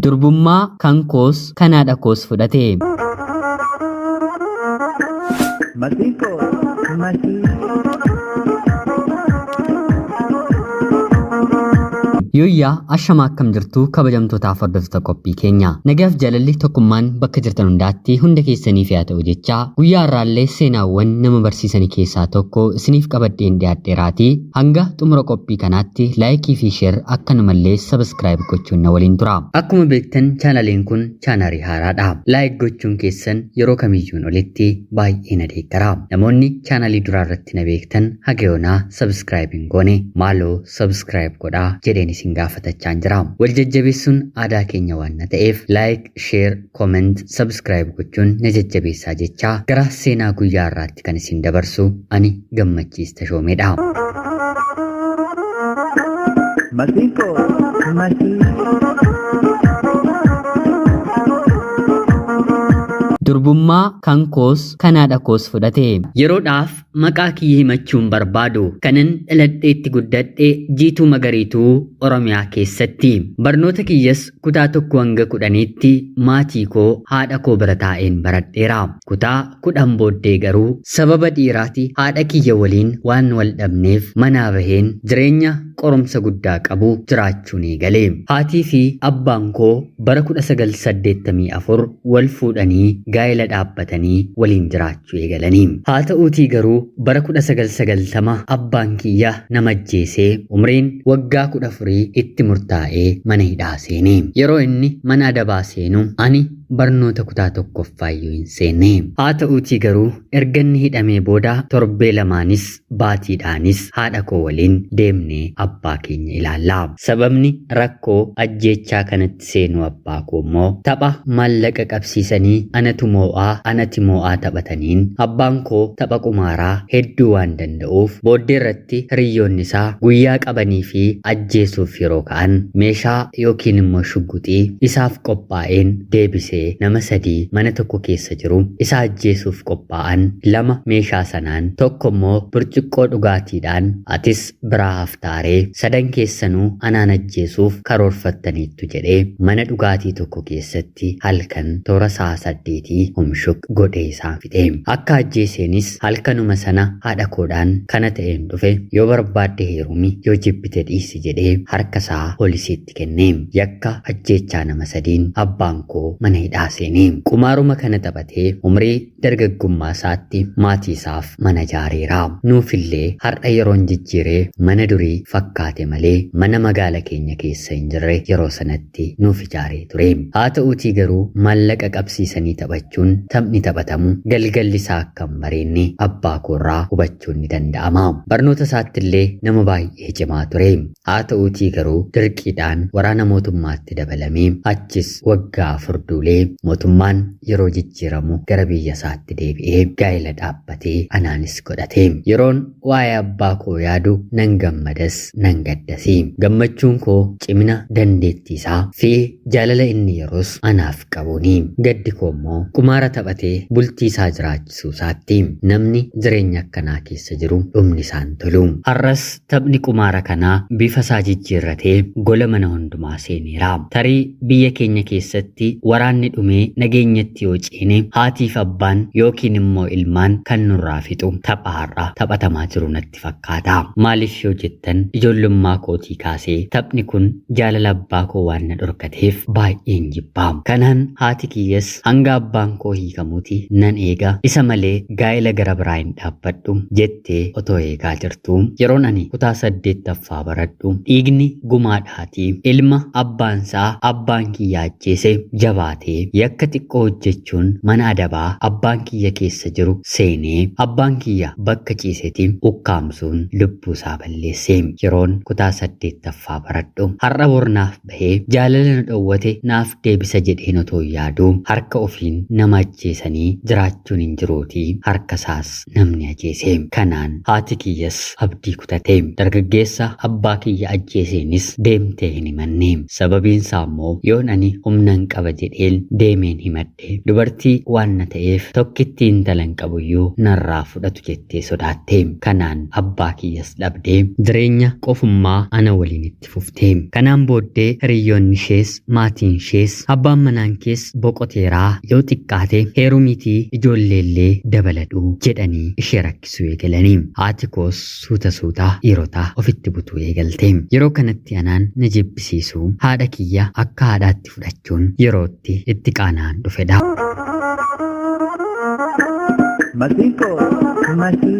Durbummaa kan koos kan haadha koos fudhate. Masiinqoo masii. Yooyyaa ashamaa akkam jirtu kabajamtootaaf hordoftoota qophii keenya. Nagaaf jaalalli tokkummaan bakka jirtan hundaatti hunda keessaniif haa ta'u jechaa guyyaa har'aallee seenaawwan nama barsiisan keessaa tokko isiniif qabadheen dhiyaadheeraatii hanga xumura qophii kanaatti like fi share akkanumallee subscribe gochuun na waliin tura. Akkuma beektan chaanaliin kun chaanalii haaraadha. Like gochuun keessan yeroo kamiyyuun olitti baay'ee na deeggara. Namoonni chaanalii duraa irratti na beektan haga yoonaa subscribe hin goone maaloo subscribe godhaa jedheen isin gaafatachaa jira. Wal jajjabeessuun aadaa keenya waan na ta'eef like, share, comment, subscribe gochuun na jajjabeessaa jechaa gara seenaa guyyaa har'aatti kan isin dabarsu ani Gammachiis Tashoomeedha. Masiinqoo masii. Durbummaa kan koos kan haadha koos fudhate. Yeroodhaaf maqaa kiyya himachuun barbaadu. Kanan dhaladhee itti guddadhe Jiituu Magariituu Oromiyaa keessatti. Barnoota kiyyas kutaa 1 hanga 10tti maatii koo haadha koo bira taa'een baradheera. Kutaa 10 booddee garuu sababa dhiiraati haadha kiyya waliin waan wal dhabneef manaa baheen jireenya qorumsa guddaa qabu jiraachuun eegale. Haatii fi abbaan koo bara 1984 wal fuudhanii gaa'ela dhaabbatanii waliin jiraachuu eegalanii. Haa ta'uutii garuu bara 1990 abbaan kiyya nama ajjeesee umriin waggaa 14 itti murtaa'ee mana hidhaa seene. Yeroo inni mana adabaa seenu ani barnoota kutaa tokkoffaayyuu hin seenne. Haa ta'uutii garuu erga inni hidhamee booda torbee lamaanis baatiidhaanis haadha koo waliin deemnee abbaa keenya ilaalla. Sababni rakkoo ajjeechaa kanatti seenuu abbaa koo immoo tapha maallaqa qabsiisanii anatu moo'aa anati moo'aa taphataniin abbaan koo tapha qumaaraa hedduu waan danda'uuf booddee irratti hiriyyoonni isaa guyyaa qabanii fi ajjeesuuf yeroo ka'an meeshaa yookiin immoo shugguxii isaaf qophaa'een deebisee nama sadii mana tokko keessa jiru isa ajjeesuuf qophaa'an lama meeshaa sanaan tokko immoo burcuqqoo dhugaatiidhaan atis biraa haftaaree sadan keessanuu anaan ajjeesuuf karoorfattaniittu jedhee mana dhugaatii tokko keessatti halkan toora sa'a saddeetii humshuq godhee isaan fixe. Akka ajjeeseenis halkanuma sana haadha koodhaan kana ta'een dhufe yoo barbaadde heerumi yoo jibbite dhiisi jedhee harka isaa poolisiitti kenne. Yakka ajjeechaa nama sadiin abbaan koo mana hidhaa seene. Qumaaruma kana taphatee umrii dargaggummaa isaatti maatii isaaf mana ijaareera. Nuufillee har'a yeroon jijjiiree mana durii fakkaate malee mana magaala keenya keessa hin jirre yeroo sanatti nuuf ijaaree ture. Haa ta'uutii garuu maallaqa qabsiisanii taphachuun taphni taphatamu galgalli isaa akka hin bareenne abbaa koorraa hubachuun ni danda'ama. Barnoota isaattillee nama baay'ee cimaa ture. Haa ta'uutii garuu dirqiidhaan waraana mootummaatti dabalamee achis waggaa 4 duulee mootummaan yeroo jijjiiramu gara biyya isaatti deebi'ee gaa'ela dhaabbatee anaanis godhate. Yeroon waa'ee abbaa koo yaadu nan gammadas nan gaddasi. Gammachuun koo cimina dandeettii isaa fi jaalala inni yeroos anaaf qabuuni. Gaddi koo immoo qumaara taphatee bultii isaa jiraachisuu isaatti. Namni jireenya akkanaa keessa jiru dhumni isaa hin tolu. Har'as taphni qumaara kanaa bifa isaa jijjiirratee gola mana hundumaa seeneera. Tarii biyya keenya keessatti waraanni dhumee nageenyatti yoo ceene haatiif abbaan yookiin immoo ilmaan kan nurraa fixu tapha har'a taphatamaa jiru natti fakkaata. Maaliif yoo jettan ijoollummaa kootii kaasee taphni kun jaalala abbaa koo waan na dhorkateef baay'een jibba. Kanaan haati kiyyas hanga abbaan koo hiikamuuti nan eega isa malee gaa'ela gara biraa hin dhaabbadhu jettee otoo eegaa jirtuu yeroon ani kutaa 8ffaa baradhu dhiigni gumaadhaatii ilma abbaansaa abbaan kiyya ajjeese jabaatee yakka xiqqoo hojjechuun mana adabaa abbaan kiyya keessa jiru seenee abbaan kiyya bakka ciiseti ukkaamsuun lubbuu isaa balleesse. Yeroon kutaa 8ffaa baradhu har'a bor naaf bahee jaalala na dhowwate naaf deebisa jedheen otoo yaaduu harka ofiin nama ajjeesanii jiraachuun hin jiruutii harka isaas namni ajeese. Kanaan haati kiyyas abdii kutate. Dargaggeessa abbaa kiyya ajjeeseenis deemtee hin himanne. Sababiin isaa immoo yoon ani humnan qaba jedheen Deemeen himadhe. Dubartii waan na ta'eef tokkitti intala hin qabuyyuu narraa fudhatu jettee sodaatte. Kanaan abbaa kiyyas dhabdee jireenya qofummaa ana waliin itti fufte. Kanaan booddee hiriyoonni ishees maatiin ishees abbaan manaan kees boqoteeraa yoo xiqqaate heerumiitii ijoolleellee dabaladhu jedhanii ishee rakkisuu eegalanii. Haati koos suuta suuta dhiirota ofitti butuu eegalte. Yeroo kanatti anaan na jibbisiisuu haadha kiyya akka haadhaatti fudhachuun yerootti itti qaana'an dhufedha. Masinqoo, masii.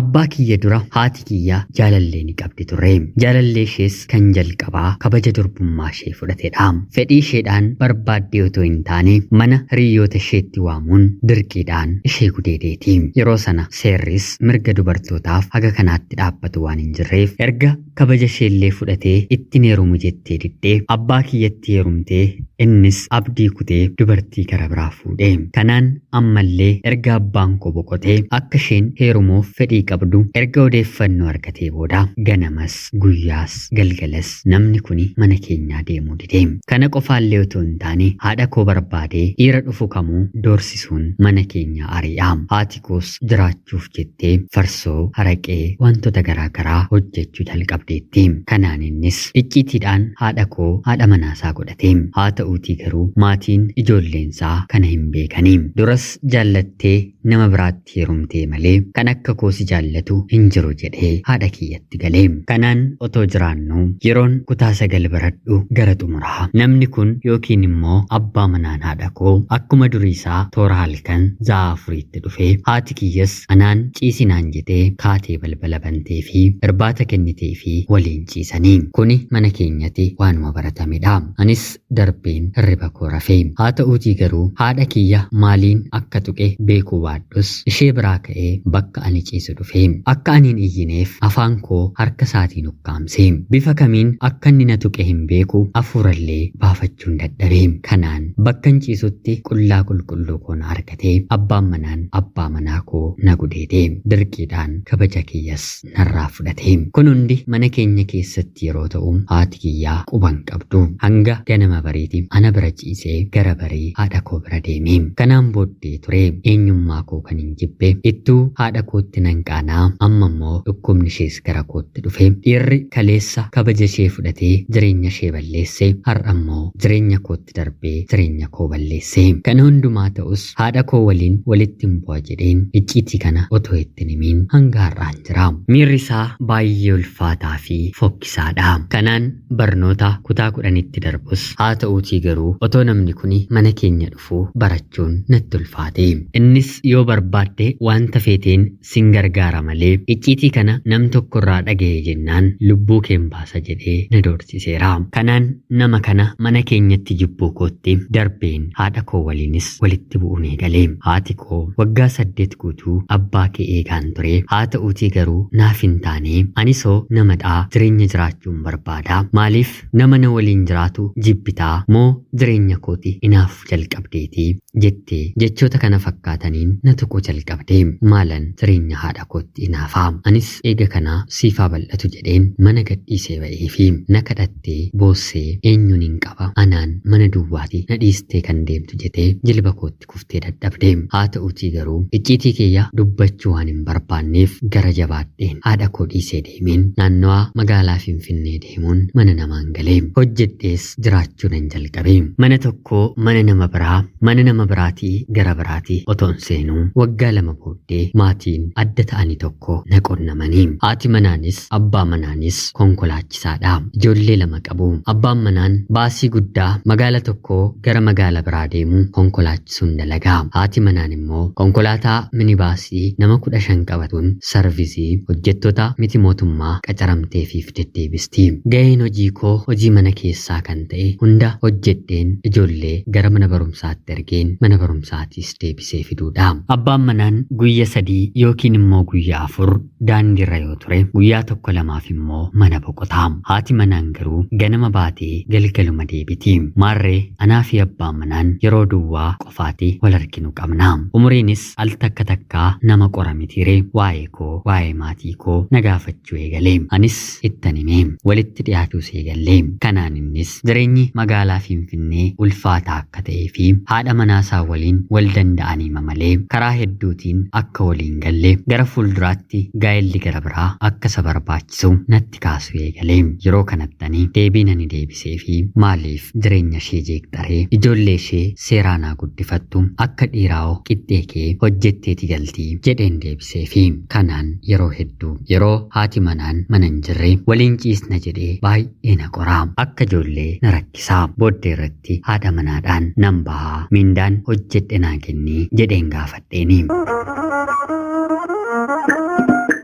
Abbaa kiyya dura haati kiyya jaalallee ni qabdi turre. Jaalallee ishees kan jalqabaa kabaja durbummaa ishee fudhatedha. Fedhii isheedhaan barbaaddee otoo hin taane mana hiriyoota isheetti waamuun dirqiidhaan ishee gudeedeeti. Yeroo sana seerris mirga dubartootaaf haga kanaatti dhaabbatu waan hin jirreef erga kabaja isheellee fudhatee ittiin heerumu jettee diddee abbaa kiyyatti heerumtee innis abdii kutee dubartii gara biraa fuudhe. Kanaan ammallee erga abbaan koo boqotee akka isheen heerumuuf fedhii qabdu erga odeeffannoo argatee booda ganamas guyyaas galgalas namni kuni mana keenyaa deemuu dide. Kana qofaallee otoo hin taane haadha koo barbaadee dhiira dhufu kamuu doorsisuun mana keenyaa ari'a. Haati koos jiraachuuf jettee farsoo, haraqee, wantoota garaa garaa hojjechuu jalqabdeetti. Kanaan innis icciitiidhaan haadha koo haadha manaasaa godhate. Haa ta'uutii garuu maatiin ijoolleensaa kana hin beekani. Duras jaallattee nama biraatti heerumtee malee kan akka koo si jaallatu hin jiru jedhee haadha kiyyatti galee. Kanaan otoo jiraannu yeroon kutaa 9 baradhu gara xumuraa. Namni kun yookiin immoo abbaa manaan haadha koo akkuma duriisaa toora halkan za'a 4tti dhufee haati kiyyas anaan ciisinaan jedhee kaatee balbala bantee fi irbaata kennitee fi waliin ciisanii. Kuni mana keenyatti waanuma baratamedha. Anis darbeen hirriba koo rafee. Haa ta'uutii garuu haadha kiyya maaliin akka tuqe beekuu baadhus ishee biraa ka'ee bakka ani ciisu dhufe. Akka ani hin iyyineef afaan koo harka isaatiin ukkaamse. Bifa kamiin akka inni na tuqe hin beeku, hafuurallee baafachuun dadhabe. Kanaan bakkan ciisutti qullaa qulqulluu koo na argate. Abbaan manaan abbaa manaa koo na gudeede. Dirqiidhaan kabaja kiyyas narraa fudhate. Kun hundi mana keenya keessatti yeroo ta'u haati kiyyaa quban qabdu. Hanga ganama bariiti ana bira ciisee gara barii haadha koo bira deeme. Kanaan booddee ture eenyummaa koo kan hin jibbe. Ittuu haadha kootti nan qaanaa, amma immoo dhukkubni ishees gara kootti dhufe. Dhiirri kaleessa kabaja ishee fudhatee jireenya ishee balleesse har'a immoo jireenya kootti darbee jireenya koo balleesse. Kana hundumaa ta'us haadha koo waliin walitti hin bu'a jedheen icciitii kana otoo itti hin himiin hanga har'aan jira. Miirri isaa baay'ee ulfaataa fi fokkisaadha. Kanaan barnoota kutaa 10tti darbus haa ta'uutii garuu otoo namni kuni mana keenya dhufuu barachuun natti ulfaate. Innis yoo barbaadde wanta feeteen sin gargaara malee icciitii kana nam tokko irraa dhaga'e jennaan lubbuu keen baasa jedhee na doorsiseera. Kanaan nama kana mana keenyatti jibbuu kootti darbeen haadha koo waliinis walitti bu'uun eegale. Haati koo waggaa 8 guutuu abbaa kee eegaan ture. Haa ta'uutii garuu naaf hin taane. Anisoo namadhaa jireenya jiraachuun barbaada. Maaliif nama na waliin jiraatu jibbitaa moo jireenya kooti inaaf jalqabdeeti jettee jechoota kana fakkaataniin na tuquu jalqabde. Maalan jireenya haadha kootti inaafaa? Anis eega kanaa siifaa bal'atu jedheen mana gadhiisee ba'ee fi na kadhattee boossee eenyuun hin qaba anaan mana duwwaati na dhiistee kan deemtu jettee jilba kootti kuftee dadhabde. Haa ta'uutii garuu icciitii kiyya dubbachuu waan hin barbaanneef gara jabaadheen haadha koo dhiisee deemeen naannawaa magaalaa Finfinnee deemuun mana namaan galee hojjedhees jiraachuu nan jalqabe. Mana tokkoo mana nama biraa, mana nama biraatii gara biraatii otoon seenuu waggaa 2 booddee maatiin adda ta'anii tokko na qunnamanii. Haati manaanis abbaa manaanis konkolaachisaadha. Ijoollee 2 qabu. Abbaan manaan baasii guddaa magaala tokkoo gara magaala biraa deemu konkolaachisuun dalagaa. Haati manaan immoo konkolaataa minibaasii nama 15 qabatuun sarvisii hojjettoota miti mootummaa qacaramteefiif deddeebisti. Gaheen hojii koo hojii mana keessaa kan ta'e hunda hojjedheen ijoollee gara mana barumsaatti ergeen mana barumsaatiis deebisee fiduudha. Abbaan manaan guyya 3 yookiin immoo guyya guyyaa 4 daandiirra yoo ture guyyaa tokko lamaaf immoo mana boqotaa. Haati manaan garuu ganama baatee galgaluma deebiti. Maarree anaa fi abbaan manaan yeroo duwwaa qofaati wal arginu qabna. Umuriinis al takka takkaa nama qora mitiire waa'ee koo waa'ee maatii koo na gaafachuu eegale. Anis ittan hime walitti dhiyaachuus eegalle. Kanaan innis jireenyi magaalaa Finfinnee ulfaataa akka ta'ee fi haadha manaasaa waliin wal danda'anii malee karaa hedduutiin akka waliin galle gara fuulduraatti gaa'elli gara biraa akka isa barbaachisu natti kaasuu eegale. Yeroo kanatti ani deebiin ani deebisee fi maaliif jireenya ishee jeeqxaree ijoollee ishee seeraan haa guddifattu akka dhiiraa'oo qixxee kee hojjetteeti galtii jedheen deebisee fi kanaan yeroo hedduu yeroo haati manaan mana hin jirre waliin ciisna jedhee baay'ee na qoraa akka ijoollee na rakkisaa booddee irratti haadha manaadhaan nan bahaa mindaan hojjedhe naa kennii jedheen gaafadheeni.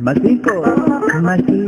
Masiinqoo. Masii.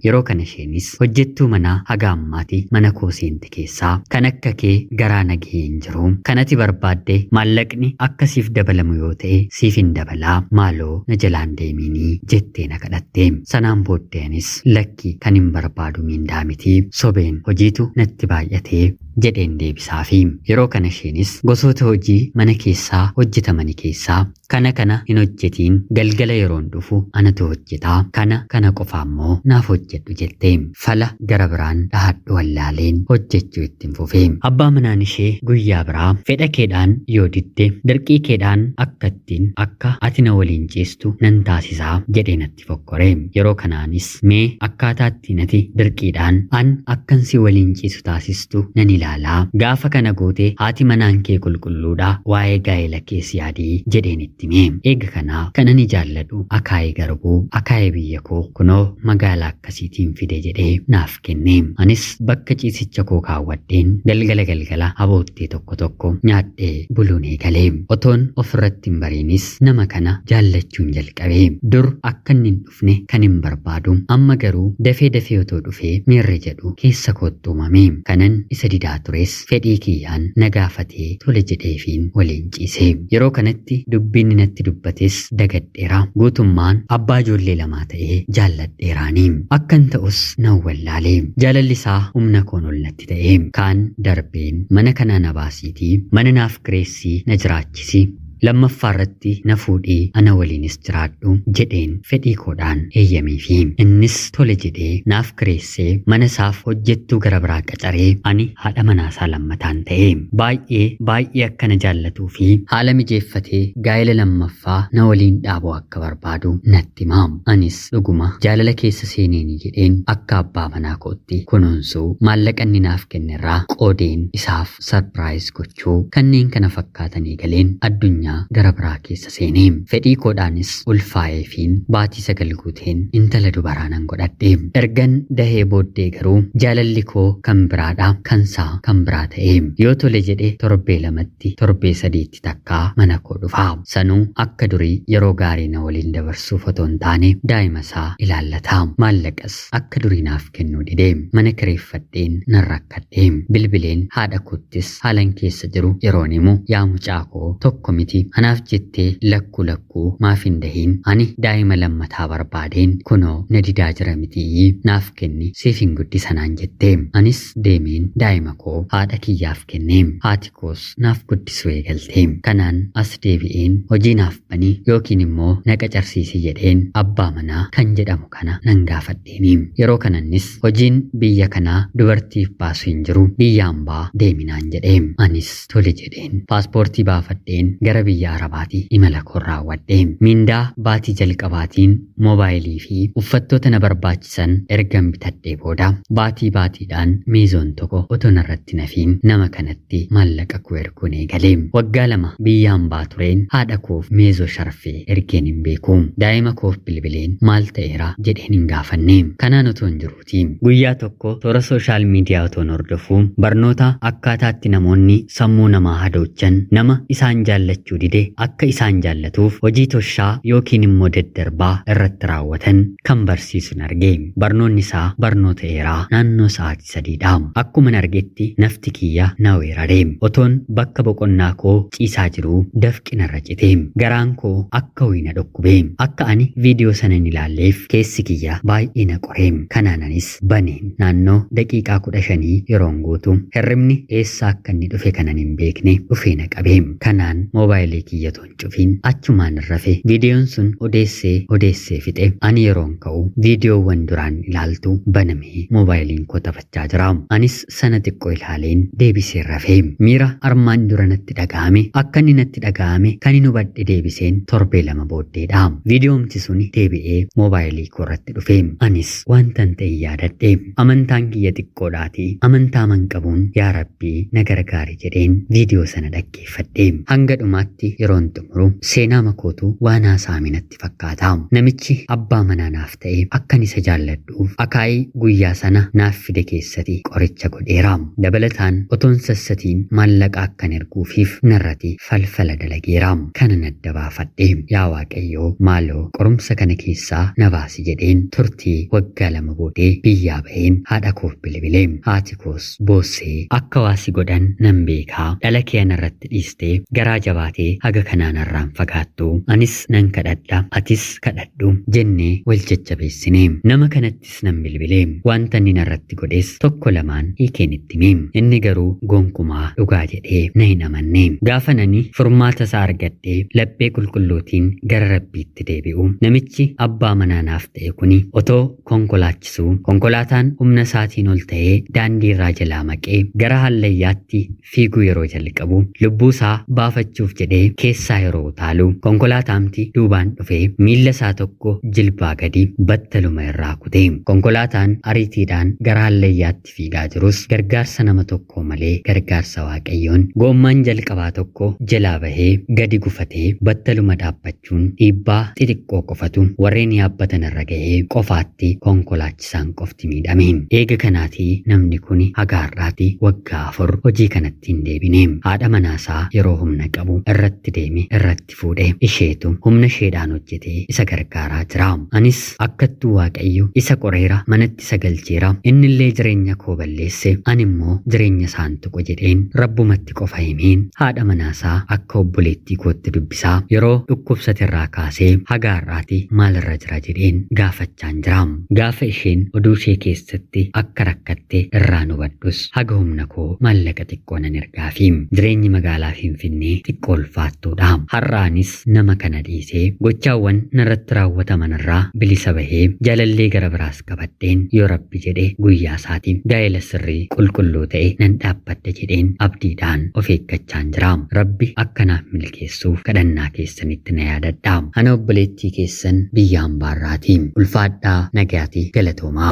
Yeroo kana isheenis hojjettuu manaa haga ammaati mana koo seente keessaa kan akka kee garaa nagahee hin jiru. Kan ati barbaadde maallaqni akka siif dabalamu yoo ta'e siif hin dabalaa maaloo na jalaan deemiinii jettee na kadhatte. Sanaan booddee anis lakki kan hin barbaadu miindaa miti sobeen hojiitu natti baay'atee jedheen deebisaafi. Yeroo kana isheenis gosoota hojii mana keessaa hojjetamani keessaa kana kana hin hojjetiin galgala yeroon dhufu anatu hojjetaa kana kana qofa immoo naaf hojjedhu jette. Fala gara biraan dhahadhu wallaaleen hojjechuu ittiin fufe. Abbaa manaan ishee guyyaa biraa fedha keedhaan yoo didde dirqii keedhaan akka ittiin akka ati na waliin ciistu nan taasisaa jedhee natti fokkore. Yeroo kanaanis mee akkaataa ittiin ati dirqiidhaan an akkan si waliin ciisu taasistu nan ilaalaa. Gaafa kana goote haati manaan kee qulqulluudha waa'ee gaa'ela kees yaadii jedheen itti hime. Eega kanaa kan ani jaalladhu akaayii garbuu akaayii biyya koo kunoo magaalaa akkasiitiin fide jedhee naaf kenne. Anis bakka ciisicha koo kaawwadheen galgala galgala aboottee tokko tokko nyaadhee buluun eegale. Otoon ofirratti hin bariinis nama kana jaallachuun jalqabe. Dur akka inni hin dhufne kan hin barbaadu amma garuu dafee dafee otoo dhufee miirri jedhu keessa kootti uumame. Kanan isa didaa tures fedhii kiyyaan na gaafatee tole jedheefiin waliin ciise. Yeroo kanatti dubbiin natti dubbates dagadheera. Guutummaan abbaa ijoollee lamaa ta'ee jaalladheeraani. Akkan ta'us nan wallaale. Jaalalli isaa humna koon ol natti ta'e. Kaan darbeen mana kanaa na baasiitii mana naaf kireessii na jiraachisi. Lammaffaa irratti na fuudhii ana waliinis jiraadhu jedheen fedhii koodhaan eeyyameefi. Innis tole jedhee naaf kireessee mana isaaf hojjettuu gara biraa qacaree ani haadha manaasaa lammataan ta'e. Baay'ee baay'ee akka na jaallatuu fi haala mijeeffatee gaa'ela lammaffaa na waliin dhaabuu akka barbaadu natti hima. Anis dhuguma jaalala keessa seeneeni jedheen akka abbaa manaa kootti kunuunsuu maallaqa inni naaf kennerraa qoodeen isaaf sarpiraayiz gochuu kanneen kana fakkaatanii galeen addunyaa gara biraa keessa seenee fedhii koodhaanis ulfaa'eefiin baatii 9 guuteen intala dubaraa nan godhadhe. Ergan dahee booddee garuu jaalalli koo kan biraadha kansaa kan biraa ta'e. Yoo tole jedhe torbee 2tti torbee 3tti takkaa mana koo dhufa. Sanuu akka durii yeroo gaarii na waliin dabarsuuf otoo hin taane daa'ima isaa ilaallata. Maallaqas akka durii naaf kennuu dide. Mana kireeffadheen nan rakkadhe. Bilbileen haadha koottis haalan keessa jiru yeroon himu yaa mucaa koo tokko miti anaaf jettee lakkuu lakkuu maaf hin dahiin ani daa'ima lammataa barbaadeen kunoo na didaa jira mitii naaf kenni siif hin guddisanaan jette. Anis deemeen daa'ima koo haadha kiyyaaf kenne. Haati koos naaf guddisuu eegalte. Kanaan as deebi'een hojii naaf bani yookiin immoo na qacarsiisi jedheen abbaa manaa kan jedhamu kana nan gaafadheeni. Yeroo kanannis hojiin biyya kanaa dubartiif baasu hin jiru biyya hambaa deeminaan jedhe. Anis tole jedheen paaspoortii baafadheen gara biyya Arabaatti imala koo raawwadhe. Mindaa baatii jalqabaatiin moobaayilii fi uffattoota na barbaachisan ergan bitadhee booda baatii baatiidhaan miizoon tokko otoo narratti nafiin nama kanatti maallaqa koo erguun eegale. Waggaa 2 biyya hambaa tureen haadha koof meezoo sharfee ergeen hin beeku. Daa'ima koof bilbileen maal ta'eera jedheen hin gaafanne. Kanaan otoo hin jiruuti. Guyyaa tokko toora sooshaal miidiyaa otoon hordofuu barnoota akkaataatti namoonni sammuu namaa hadoochan nama isaan jaallachuu dide akka isaan jaallatuuf hojii toshaa yookiin immoo daddarbaa irratti raawwatan kan barsiisuun arge. Barnoonni isaa barnoota dheeraa naannoo sa'aatii 3dha. Akkuman argetti nafti kiyya na weerare. Otoon bakka boqonnaa koo ciisaa jiruu dafqi narra cite. Garaan koo akka wayina dhukkube. Akka ani viidiyoo sana hin ilaalleef keessi kiyya baay'ee na qore. Kanaananis baneen naannoo daqiiqaa 15 yeroon guutu hirribni eessaa akka inni dhufe kanan hin beekne dhufee na qabe. Kanaan moobaayilii kiyya toon cufiin achumaan rafe. Viidiyoon sun odeessee odeessee fixe. Ani yeroon ka'u viidiyoowwan duraan ilaaltu banamee moobaayiliin koo taphachaa jira. Anis sana xiqqoo ilaaleen deebisee rafe. Miira armaan dura natti dhaga'ame akka inni natti dhaga'ame kan hin hubadhe deebiseen torbee 2 booddeedha. Viidiyoomti suni deebi'ee moobaayilii koo irratti dhufe. Anis wantan ta'e yaadadhe. Amantaan kiyya xiqqoodhaatii amantaa man qabuun yaa Rabbii na gargaari jedheen viidiyoo sana dhaggeeffadhe. Hanga dhumaatti yeroon xumuru seenaa makootu waan haasa'ame natti fakkaata. Namichi abbaa manaa naaf ta'e akkan isa jaalladhuuf akaayii guyyaa sana naaf fide keessatti qoricha godheera. Dabalataan otoon sassatiin maallaqa akkan erguufiif narratti falfala dalageera. Kana nadda baafadhe. Yaa Waaqayyoo maaloo qorumsa kana keessaa na baasi jedheen turtii waggaa 2 boodee biyyaa baheen haadha koof bilbile. Haati koos boossee akka waasi godhan nan beekaa. Dhala kee anarratti dhiistee garaa jabaatee haga kanaan irraan fagaattu. Anis nan kadhadha atis kadhadhu jennee wal jajjabeessine. Nama kanattis nan bilbile. Wanta inni narratti godhes tokko lamaan hiikeen itti hime. Inni garuu gonkumaa dhugaa jedhee na hin amanne. Gaafa nani furmaata isaa argadhee laphee qulqulluutiin gara Rabbiitti deebi'u namichi abbaa manaa naaf ta'e kuni otoo konkolaachisuu konkolaataan humna isaatiin ol ta'ee daandii irraa jalaa maqee gara hallayyaatti fiiguu yeroo jalqabu lubbuu isaa baafachuuf jedhee keessaa yeroo utaalu konkolaataamti duubaan dhufee miilla isaa tokko jilbaa gadi battaluma irraa kute. Konkolaataan ariitiidhaan gara hallayyaatti fiigaa jirus gargaarsa nama tokko malee gargaarsa Waaqayyoon goommaan jalqabaa tokko jalaa bahee gadi gufatee battaluma dhaabbachuun dhiibbaa xixiqqoo qofatu warreen yaabbatan irra gahee qofaatti konkolaachisaan qofti miidhame. Eega kanaatii namni kun haga har'aatti waggaa 4 hojii kanatti hin deebine. Haadha manaasaa yeroo humna qabu irratti deeme irratti fuudhe. Isheetu humna isheedhaan hojjetee isa gargaaraa jira. Anis akkattuu Waaqayyo isa qoreera manatti isa galcheera. Innillee jireenya koo balleesse ani immoo jireenya isaan tuqu jedheen Rabbumatti qofa himeen haadha manaasaa akka obboleettii kootti dubbisaa yeroo dhukkubsate irraa kaasee haga har'aatti maalirra jira jedheen gaafachaan jira. Gaafa isheen oduu ishee keessatti akka rakkatte irraa hubadhus haga humna koo maallaqa xiqqoo nan ergaafi. Jireenyi magaalaa Finfinnee xiqqoo ulfaattuudha. Har'aanis nama kana dhiisee gochaawwan narratti raawwataman irraa bilisa bahee jaalallee gara biraas qabadheen yoo Rabbi jedhe guyyaa isaatiin gaa'ela sirrii qulqulluu ta'e nan dhaabbadha jedheen abdiidhaan of eeggachaan jira. Rabbi akkanaaf milkeessuuf kadhannaa keessanitti na yaadadha. Ana obboleettii keessan biyya hambaarraati. Ulfaadhaa nagaati galatoomaa.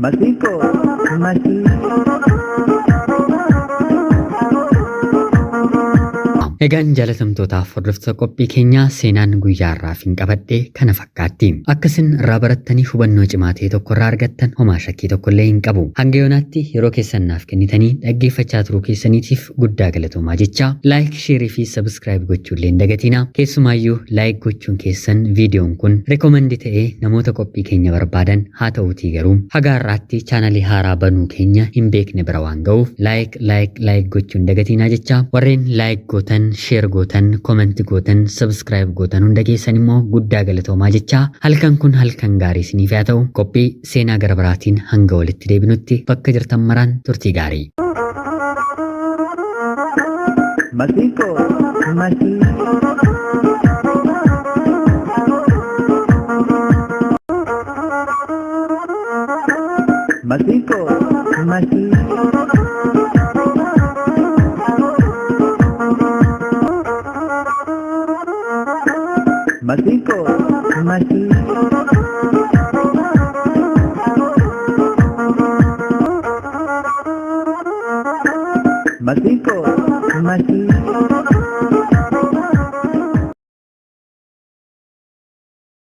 Masiinqoo masii. Egaan jaalatamtootaaf hordoftoota qophii keenyaa seenaan guyyaa har'aaf hin qabadhe kana fakkaatti. Akkasin irraa barattanii hubannoo cimaa ta'e tokko irraa argattan homaa shakkii tokko illee hin qabu. Hanga yoonaatti yeroo keessan naaf kennitanii dhaggeeffachaa turuu keessaniitiif guddaa galatoomaa jecha like, sheerii fi subscribe gochuu illee hin dagatinaa. Keessumaayyuu like gochuun keessan viidiyoon kun rekomendi ta'ee namoota qophii keenya barbaadan haa ta'uutii garuu haga har'aatti chaanalii haaraa banuu keenya hin beekne bira waan ga'uuf like like like gochuu hin dagatinaa jecha warreen like gootan share gootan comment gootan subscribe gootan hunda keessan immoo guddaa galatoomaa jecha halkan kun halkan gaarii isiniif haa ta'u. Qophii seenaa gara biraatiin hanga walitti deebinutti bakka jirtan maraan turtii gaarii. Masiinqoo masii. Masiinqoo masii. Masiinqoo masii. Masiinqoo masii.